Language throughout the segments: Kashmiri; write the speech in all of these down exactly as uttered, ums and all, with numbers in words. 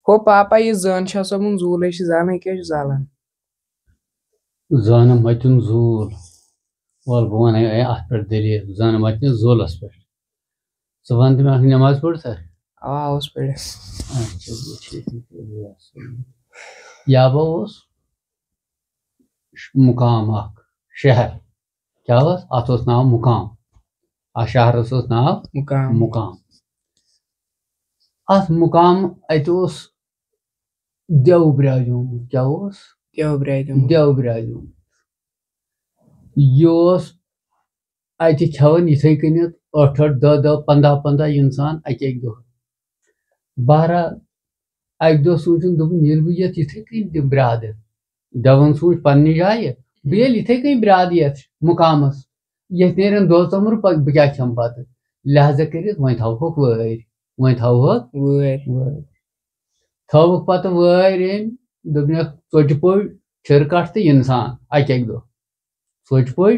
او پاپا، یہِ زٲن شاہ صٲبُن زوٗلے چھِ زالان، کیٛاہ چھُ زالان؟ زٲنہٕ مَتیُن زوٗل۔ وَلہٕ بہٕ وَنَے اَتھ پٮ۪ٹھ دٔلیٖل، زٲنہٕ مَتنہِ زوٗلَس پٮ۪ٹھ۔ ژٕ وَن تہٕ مےٚ، اَکھ نٮ۪ماز پٔرتھا؟ اَوا، اوس پٔرِتھ۔ اچھا، گوٚو ٹھیٖک۔ یا بہٕ اوس مُقام اَکھ، شہر۔ کیٛاہ اوس؟ اَتھ اوس ناو مُقام۔ اَتھ شہرَس اوس ناو مُقام۔ مُقام۔ اَتھ مُقام، اَتہِ اوس دٮ۪و برٛاجومُت۔ کیٛاہ اوس؟ دٮ۪و برٛاجومُت۔ دٮ۪و برٛاجومُت۔ یہِ اوس اَتہِ کھٮ۪وان یِتھَے کٔنٮ۪تھ ٲٹھ ٲٹھ، دَہ دَہ، پنٛداہ پنٛداہ اِنسان اَکہِ اَکہِ دۄہ۔ بہرحال، اَکہِ دۄہ سوٗنٛچُن، دوٚپُن، ییٚلہِ بہٕ یَتھ یِتھَے کٔنۍ دِمہٕ برٛادَر، دٮ۪وَن سوٗنٛچ پنٛنہِ جایہِ، بہٕ ییٚلہِ یِتھَے کٔنۍ برٛادٕ یَتھ مُقامَس، یَتھ نیرَن دۄہ ژۄمرٕ، پَتہٕ بہٕ کیٛاہ کھٮ۪مہٕ پَتہٕ؟ لہذا کٔرِتھ وۄنۍ تھاوہوکھ وٲرۍ، وۄنۍ تھاوہوکھ وٲرۍ۔ وٲرۍ۔ تھٲوٕکھ پَتہٕ وٲرۍ أمۍ، دوٚپنَکھ، ژۄچہِ پوٚج، چھِرٕ کَٹھ تہٕ اِنسان اَکہِ اَکہِ دۄہ۔ ژۄچہِ پوٚج،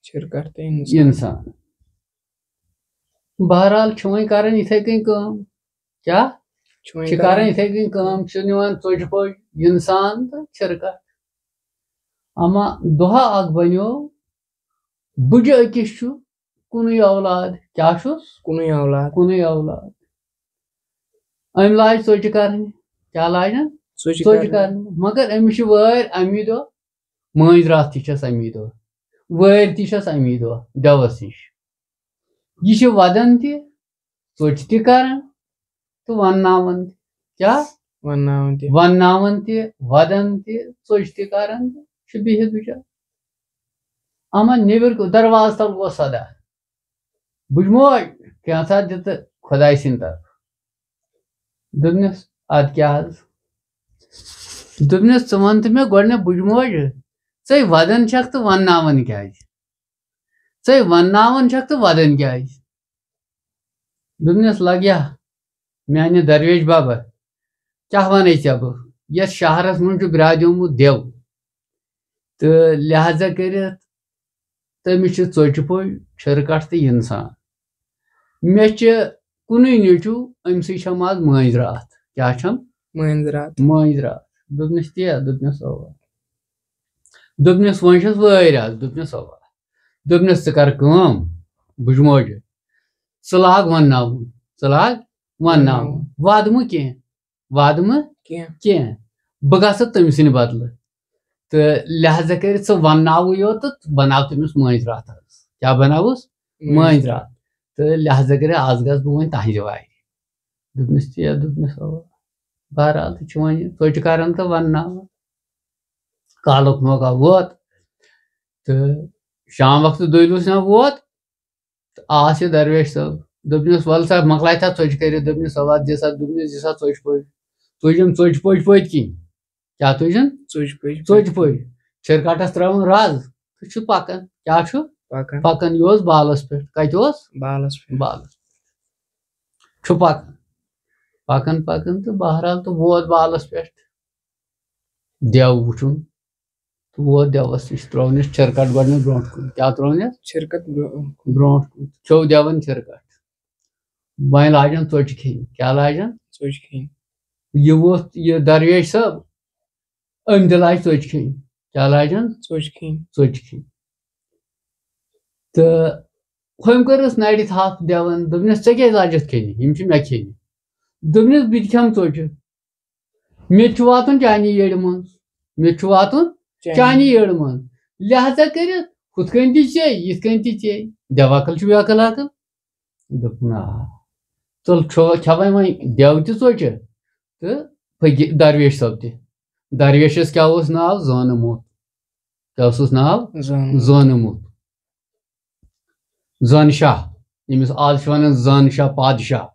چھِرٕ کَٹھ تہٕ اِنسان۔ اِنسان۔ بہرحال چھِ وۄنۍ کَران یِتھَے کٔنۍ کٲم۔ کیٛاہ؟ چھِ وۄنۍ چھِ کَران کَران یِتھَے کٔنۍ کٲم، چھِ نِوان ژۄچہِ پوٚج، اِنسان تہٕ چھِرٕ کَٹھ۔ اَما دۄہا اَکھ بَنیو، بٕجہِ أکِس چھُ کُنُے اولاد۔ کیٛاہ چھُس؟ کُنُے اولاد۔ کُنُے اولاد۔ أمۍ لاج ژۄچہِ کَرنہِ۔ کیٛاہ لاجَن؟ ژۄچہِ ژۄچہِ کَرنہِ۔ کَرنہِ۔ مگر أمِس چھِ وٲرۍ اَمی دۄہ، مٲنٛزۍ راتھ تہِ چھَس اَمی دۄہ، وٲرۍ تہِ چھَس اَمی دۄہ دٮ۪وَس نِش۔ یہِ چھِ وَدان تہِ، ژۄچہِ تہِ کَران تہٕ وَنناوان تہِ۔ کیٛاہ؟ وَنناوان تہِ۔ وَنناوان تہِ، وَدان تہِ، ژۄچہِ تہِ کَران تہِ، چھُ بِہِتھ بِچار۔ اَما نیٚبٕرۍ کُن دروازٕ تَل گوٚو صدا۔ بٕجہِ موج، کینٛژھا دِ تہٕ خۄداے سٕنٛدِ طرفہٕ۔ دوٚپنَس، اَدٕ کیٛاہ حظ؟ دوٚپنَس، ژٕ وَن تہٕ مےٚ گۄڈٕنٮ۪تھ، بٕجہِ موج، ژَے وَدان چھَکھ تہٕ وَنناوان کیٛازِ؟ ژَے وَنناوان چھَکھ تہٕ وَدان کیٛازِ؟ دوٚپنَس، لَگیا میٛانہِ درویش بَبہٕ، کیٛاہ وَنَے ژےٚ بہٕ؟ یَتھ شہرَس منٛز چھُ برٛادیومُت دٮ۪و۔ تہٕ لہذا کٔرِتھ تٔمِس چھِ ژۄچہِ پوٚج، چھِرٕ کَٹھ تہٕ اِنسان۔ مےٚ چھِ کُنُے نیٚچوٗ، أمۍ سٕے چھَم آز مٲنٛزۍ راتھ۔ کیٛاہ چھَم؟ مٲنٛزۍ راتھ۔ مٲنٛزۍ راتھ۔ دوٚپنَس، تی ہا؟ دوٚپنَس، اَوا۔ دوٚپنَس، وۄنۍ چھَس وٲرۍ آز۔ دوٚپنَس، اَوا۔ دوٚپنَس، ژٕ کَر کٲم، بٕجہِ موجہِ، ژٕ لاگ وَنناوُن، ژٕ لاگ وَنناوُن۔ وَنناوُن۔ وَدٕ مہٕ کینٛہہ، وَدٕ مہٕ کینٛہہ۔ کینٛہہ۔ بہٕ گژھٕ تٔمۍ سٕنٛدِ بدلہٕ۔ تہٕ لہذا کٔرِتھ ژٕ وَنناوُے یوت تہٕ بَناو تٔمِس مٲنٛزۍ راتھ حظ۔ کیٛاہ بَناوُس؟ مٲنٛزۍ۔ مٲنٛزۍ راتھ۔ تہٕ لہذا کٔرِتھ آز گژھٕ بہٕ وۄنۍ تَہَنٛزِ وارِ۔ دوٚپنَس، تی ہا؟ دوٚپنَس، اَوا۔ بہرحال، تہٕ چھُ وۄنۍ ژۄچہِ کَران تہٕ وَنناوان۔ کالُک موقع ووت تہٕ شام وقتہٕ دٔہلہِ اوس یِوان ووت۔ تہٕ آس یہِ درویش صٲب۔ دوٚپنَس، وَلہٕ سا، مۄکلاے تھا ژۄچہِ کٔرِتھ۔ دوٚپنَس، اَوا، دِ سا۔ دوٚپنَس، دِ سا ژۄچہِ پٔج۔ تُجِم ژۄچہِ پٔج پٔتۍ کِنۍ۔ کیٛاہ تُجِم؟ ژۄچہِ پٔج۔ ژۄچہِ پٔج۔ چھِرٕ کَٹَس ترٛٲوٕم رَز تہٕ چھُ پَکان۔ کیٛاہ چھُ؟ پَکان۔ پَکان۔ یہِ اوس بالَس پٮ۪ٹھ۔ کَتہِ اوس؟ بالَس پٮ۪ٹھ۔ بالَس پٮ۪ٹھ۔ چھُ پَکان۔ پَکان، پَکان تہٕ بہرحال تہٕ ووت بالَس پٮ۪ٹھ۔ دٮ۪و وٕچھُن۔ تہٕ ووت دٮ۪وَس نِش، ترٛوونَس چھِرٕ کَٹھ گۄڈٕنٮ۪تھ برٛونٛٹھ کُن۔ کیٛاہ ترٛوونَس؟ چھِرٕ کَٹھ برٛونٛٹھ کُن۔ برٛونٛٹھ کُن۔ کھیوٚو دٮ۪وَن چھِرٕ کَٹھ۔ وۄنۍ لاجَن ژۄچہِ کھیٚنۍ۔ کیٛاہ لاجَن؟ ژۄچہِ کھیٚنۍ۔ یہِ ووٚتھ یہِ درویش صٲب، أمۍ تہِ لاج ژۄچہِ کھیٚنۍ۔ کیٛاہ لاجَن؟ ژۄچہِ کھیٚنۍ۔ ژۄچہِ کھیٚنۍ۔ تہٕ ہُمۍ کٔرٕس نَرِ تھپھ دٮ۪وَن، دوٚپنَس، "ژےٚ کیٛازِ لاجَتھ کھیٚنہِ؟ یِم چھِ مےٚ کھیٚنہِ۔" دوٚپنَس، "بہٕ تہِ کھٮ۪مہٕ ژۄچہِ۔" مےٚ تہِ چھُ واتُن چانی یٔڑِ منٛز۔ مےٚ تہِ چھُ واتُن چانی۔ چانی یٔڑ منٛز۔ لہذا کٔرِتھ ہُتھ کٔنۍ تہِ ژے، یِتھ کٔنۍ تہِ ژے۔ دٮ۪و عقل چھُ بے عقل عقل۔ دوٚپُن، آ۔ تُل، چھو-، کھٮ۪وَے وۄنۍ دٮ۪و تہِ ژۄچہِ تہٕ فقیٖر درویش صٲب تہِ۔ درویشَس کیٛاہ اوس ناو؟ زٲنہٕ موت۔ کیٛاہ اوسُس ناو؟ زٲنہٕ موت۔ زٲنہٕ موت۔ زٲنہٕ شاہ، ییٚمِس آز چھِ وَنان زٲنہٕ شاہ پادشاہ۔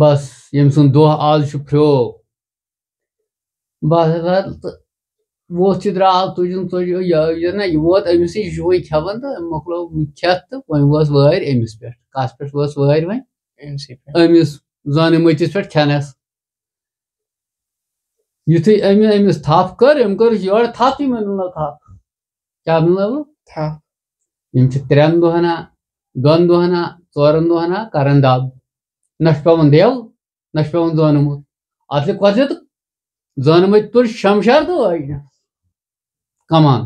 بس، ییٚمۍ سُنٛد دۄہ آز چھُ پھرٛو۔ بس، تہٕ ووٚتھ یہِ درٛاو، تُجِن ژۄچہِ، یہِ، یہِ نہ، یہِ ووت أمِس نِش، یہِ چھُ وۄنۍ کھٮ۪وان تہٕ أمۍ مۄکلو کھٮ۪تھ تہٕ وۄنۍ وٲژ وٲرۍ أمِس پٮ۪ٹھ۔ کَس پٮ۪ٹھ وٲژ وٲرۍ وۄنۍ؟ أمِسٕے پٮ۪ٹھ۔ أمِس زٲنہٕ مٔتِس پٮ۪ٹھ کھٮ۪نَس۔ یُتھُے أمۍ أمِس تھپھ کٔر، أمۍ کٔرٕس یورٕ تھپھ، یِمَن مِلٲو تھپھ۔ کیٛاہ مِلٲوٕ؟ تھپھ۔ یِم چھِ ترٛٮ۪ن دۄہَن ہا، دۄن دۄہَن ہا، ژورَن دۄہَن ہا کَران دَب۔ نہ چھُ پٮ۪وان دٮ۪و، نہ چھُ پٮ۪وان زانُمُت۔ اَتھ لیوٚکھ کۄس لیوٚتُکھ؟ زانُمٕتۍ تُل شمشاد تہٕ واجنہِ کمان،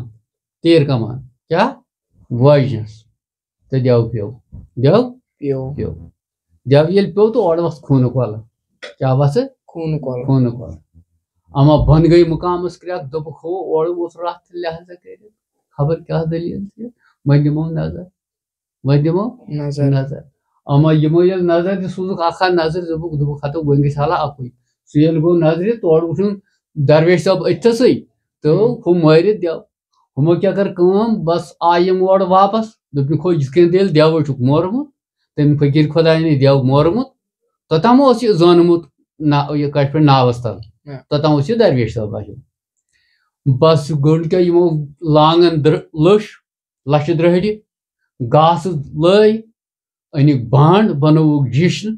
تیٖر کمان۔ کیٛاہ؟ واجنَس۔ تہٕ دٮ۪و پیوٚو۔ دٮ۪و پیوٚو۔ پیوٚو۔ دٮ۪و ییٚلہِ پیوٚو تہٕ اورٕ وَژھ خوٗنہٕ کۄلہٕ۔ کیٛاہ وَژھٕ؟ خوٗنہٕ کۄلہٕ۔ خوٗنہٕ کۄلہٕ۔ اما بۄنہٕ گٔے مُقامَس کرٛٮ۪کھ، دوٚپُکھ، ہو، اورٕ ووت رَتھ لحاظہ کٔرِتھ۔ خبر کیٛاہ دٔلیٖل چھِ، وۄنۍ دِمو نظر۔ وۄنۍ دِمو نظر۔ نظر۔ اما یِمو ییٚلہِ نظر دِژ، سوٗزُکھ اکھ ہا نظر، دوٚپُکھ، دوٚپُکھ، ہتو وۄنۍ گژھِ حالہ اکُے۔ سُہ ییٚلہِ گوٚو نظرِ، تورٕ وٕچھُن درویش صٲب أتھۍ تھسٕے تہٕ ہُہ مٲرِتھ دٮ۪و۔ ہُمو کیٛاہ کٔر کٲم، بس آے یِم اورٕ واپس، دوٚپُکھ، ہو یِتھ کٔنۍ تیٚلہِ دٮ۪و چھُکھ مورمُت، تٔمۍ فقیٖر خۄداینہِ دٮ۪و مورمُت، توٚتام اوس یہِ زونمُت نا-، یہِ کٲشِر پٲٹھۍ ناوس تل۔ نہ۔ توٚتام اوس یہِ درویش صٲب باسیو۔ بس گوٚنڈ کیٛاہ یِمو لانگن در-، لٔچھ، لچھِ درہڑِ، گاسہٕ لٲے، أنِکھ بانٛڈ، بنووُکھ جیٚشنہٕ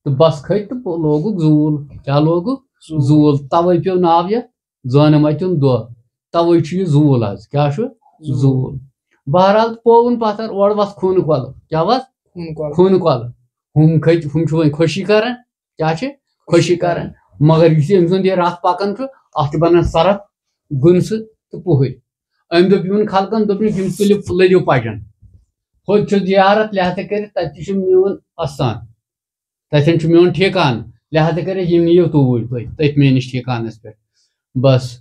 تہٕ بس کھٔتۍ تہٕ پو-، لوگُکھ زوٗل۔ کیٛاہ لوگُکھ؟ زوٗل۔ زوٗل۔ توے پیوٚو ناو یتھ زانہٕ متیُن دۄہ۔ توے چھُ یہِ زوٗل آز۔ کیٛاہ چھُ؟ زوٗل۔ زوٗل۔ بہرحال، پووُن پتھر، اورٕ وس خوٗنہٕ کۄلہٕ۔ کیٛاہ وس؟ خوٗنہٕ کۄلہٕ۔ خوٗنہٕ کۄلہٕ۔ ہُم کھٔتۍ، ہُم چھِ وۄنۍ خوشی کران۔ کیٛاہ چھِ؟ خوشی کران۔ مگر یُس أمۍ سُنٛد یہِ رتھ پکان چھُ، اتھ چھُ بنان سرف گُنسہٕ تہٕ پُہٕرۍ۔ أمۍ دوٚپ یِمن خلقن، دوٚپنَکھ، یِم تُلِو، لٔدِو پجن۔ ہوٚتہِ چھُ زیارت، لہذا کٔرِتھ تتہِ تہِ چھُ میون استان، تتٮ۪ن چھُ میون ٹھیکانہٕ، لہذا کٔرِتھ یِم نِیِو توٗرۍ تُہۍ تٔتھۍ میٲنِس ٹھیکانس پٮ۪ٹھ۔ بس،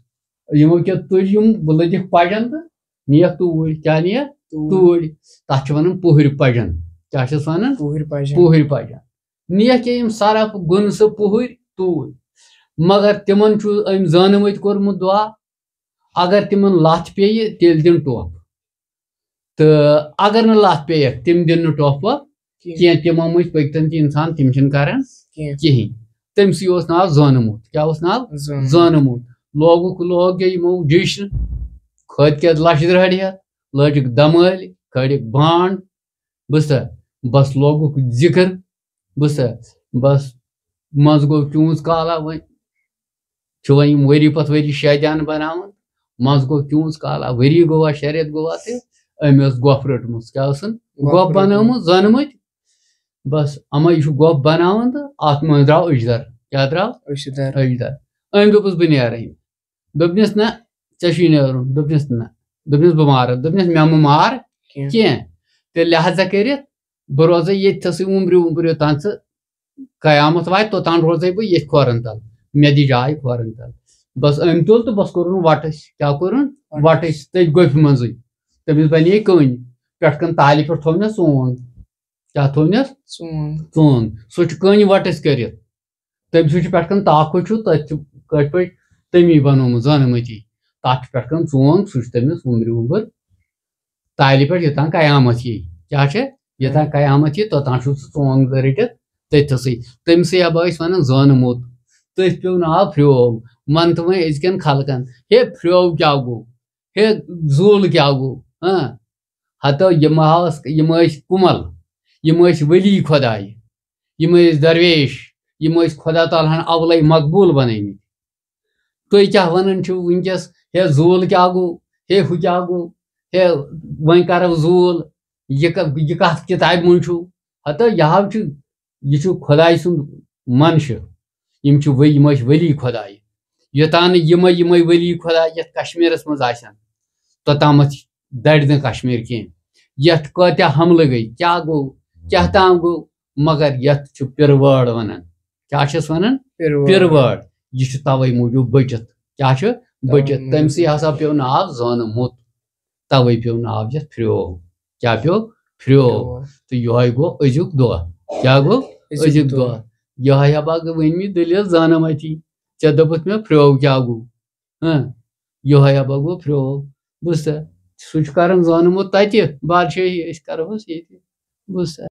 یِمو کیٛاہ تُلۍ یِم، بہٕ لٔدِکھ پجن تہٕ نِیَکھ توٗرۍ۔ کیٛاہ نِیَکھ؟ توٗرۍ۔ توٗرۍ۔ تتھ چھِ ونان پُہٕرۍ پجن۔ کیٛاہ چھِس ونان؟ پُہٕرۍ پجن۔ پُہٕرۍ پجن۔ نِیَکھ کیٛاہ یِم سرف گُنسہٕ پُہٕرۍ توٗرۍ۔ مگر تِمن چھُ أمۍ زانہٕ مٔتۍ کوٚرمُت دعا، اگر تِمن لتھ پیٚیہِ، تیٚلہِ دِن ٹۄپھ۔ تہٕ اگر نہٕ لتھ پیٚیَکھ، تِم دِن نہٕ ٹۄپھ وۄپھ کینٛہہ۔ کینٛہہ۔ تِمو مٔنٛزۍ پٔکۍتن تہِ انسان، تِم چھِنہٕ کران کینٛہہ۔ کِہیٖنۍ۔ تٔمۍ سٕے اوس ناو زانہٕ موت۔ کیٛاہ اوس ناو؟ زانہٕ موت۔ زانہٕ موت۔ لوگُکھ، لوگ یہِ یِمو جیٚشنہٕ، کھٲتۍ کیٛاہ لچھِ درہڑِ ہٮ۪تھ، لٲجِکھ دمٲلۍ، کھٲلِکھ بانٛڈ، بوٗزتھا؟ بس لوگُکھ ذِکر، بوٗزتھا؟ بس منٛزٕ گوٚو چونٛژ کالا، وۄنۍ چھُ وۄنۍ یِم ؤری پتہٕ ؤری شیطان بناوان۔ منٛزٕ گوٚو چونٛژ کالا، ؤری گوٚوا، شےٚ رٮ۪تھ گوٚوا تہٕ أمۍ ٲس گۄپھ رٔٹمٕژ۔ کیٛاہ ٲسٕن؟ گۄپھ گۄپھ رٔٹمٕژ۔ بنٲومٕژ، زٲنمٕتۍ۔ بس اما یہِ چھُ گۄپھ بناوان تہٕ اتھ منٛز درٛاو أچھدر۔ کیٛاہ درٛاو؟ أچھدر۔ أچھدر۔ أمۍ دوٚپُس، بہٕ نیرٕ۔ دوٚپنَس، نہ، ژےٚ چھُے نیرُن۔ دوٚپنَس، نہ۔ دوٚپنَس، بہٕ مارَتھ۔ دوٚپنَس، مےٚ مہٕ مار کینٛہہ۔ کینٛہہ۔ تہٕ لہذا کٔرِتھ، بہٕ روزَے ییٚتہِ تھَسٕے وُمبرِ وُمبرِ، یوٚتام ژٕ قیامت واتہِ، توٚتام روزَے بہٕ ییٚتھۍ کھۄرَن تَل۔ مےٚ دِ جاے کھۄرَن تَل۔ بَس أمۍ تُل تہٕ بَس کوٚرُن وَٹٕسۍ۔ کیٛاہ کوٚرُن؟ وَٹٕسۍ۔ وَٹٕسۍ۔ تٔتھۍ گۄپھِ منٛزٕے۔ تٔمِس بَنے کٔنۍ۔ پٮ۪ٹھ کَن تالہِ پٮ۪ٹھ تھوٚونَس ژونٛگ۔ کیٛاہ تھوٚونَس؟ ژونٛگ۔ ژونٛگ۔ سُہ چھُ کٔنۍ وَٹٕسۍ کٔرِتھ۔ تٔمۍ سُنٛد چھُ پٮ۪ٹھ کَن تاکھُ چھُ، تٔتھۍ چھُ کٲٹھۍ پٲٹھۍ تٔمی بَنومُت زانہٕ مٔتی۔ تَتھ چھُ پٮ۪ٹھ کَن ژونٛگ، سُہ چھُ تٔمِس وُمبرِ وُمبٕر تالہِ پٮ۪ٹھ یوٚتام قیامت یی۔ کیٛاہ چھِ؟ یوٚتام قیامت یی، توٚتام چھُ سُہ ژونٛگ رٔٹِتھ تٔتھۍ تھَسٕے۔ تٔمۍ سٕے ہا ٲسۍ وَنان زانہٕ موت۔ تٔتھۍ پیوٚو ناو پھرٛو۔ وَن تہٕ وۄنۍ أزکٮ۪ن خلقَن، ہے پھرٛو کیٛاہ گوٚو؟ ہے زوٗل کیٛاہ گوٚو؟ ہاں، ہتو یِم ٲس، یِم ٲسۍ کُمل، یِم ٲسۍ ؤلی خۄدایہِ، یِم ٲسۍ درویش، یِم ٲسۍ خۄدا تعالیٰ ہن اولَے مقبوٗل بنٲومٕتۍ۔ تُہۍ کیٛاہ وَنان چھِو وٕنکیٚس، ہے زوٗل کیٛاہ گوٚو، ہے ہُہ کیٛاہ گوٚو، ہے وۄنۍ کَرو زوٗل، یہِ کَ-، یہِ کَتھ کِتابہِ منٛز چھُو؟ ہتو یہِ ہاو چھُ، یہِ چھُ خۄداے سُنٛد منشہٕ۔ یِم چھِ ؤ-، یِم ٲسۍ ؤلی خۄدایہِ۔ یوٚتام نہٕ یِمَے، یِمَے ؤلی خۄداے یَتھ کشمیٖرَس منٛز آسن، توٚتامَتھ دَرِ نہٕ کشمیٖر کینٛہہ۔ یَتھ کۭتیٛاہ حملہٕ گٔے، کیٛاہ گوٚو، کیٛاہ تام گوٚو، مگر یَتھ چھُ پِروٲڑ وَنان۔ کیٛاہ چھِس وَنان؟ پِروٲڑ۔ پِروٲڑ۔ یہِ چھُ تَوَے موٗجوٗب بٔچِتھ۔ کیٛاہ چھُ؟ تَوَے بٔچِتھ۔ موٗجوٗب۔ تٔمۍ سٕے ہسا پیوٚو ناو زانہٕ موت۔ تَوَے پیوٚو ناو یَتھ پھرٛو۔ کیٛاہ پیوٚو؟ پھرٛو۔ پھرٛو۔ تہٕ یِہوٚے گوٚو أزیُک دۄہ۔ کیٛاہ گوٚو؟ أزیُک أزیُک دۄہ۔ دۄہ۔ یِہوٚے ہا باغ ؤنۍ مٕتۍ دٔلیٖل زانہٕ متی۔ ژےٚ دوٚپُتھ مےٚ پھرٛو کیٛاہ گوٚو؟ ہاں، یِہوٚے ہا باغ گوٚو پھرٛو۔ بوٗزتھا؟ سُہ چھُ کران زانہٕ موت تَتہِ بادشٲہی، أسۍ کرہوس ییٚتہِ۔ بوٗزتھا؟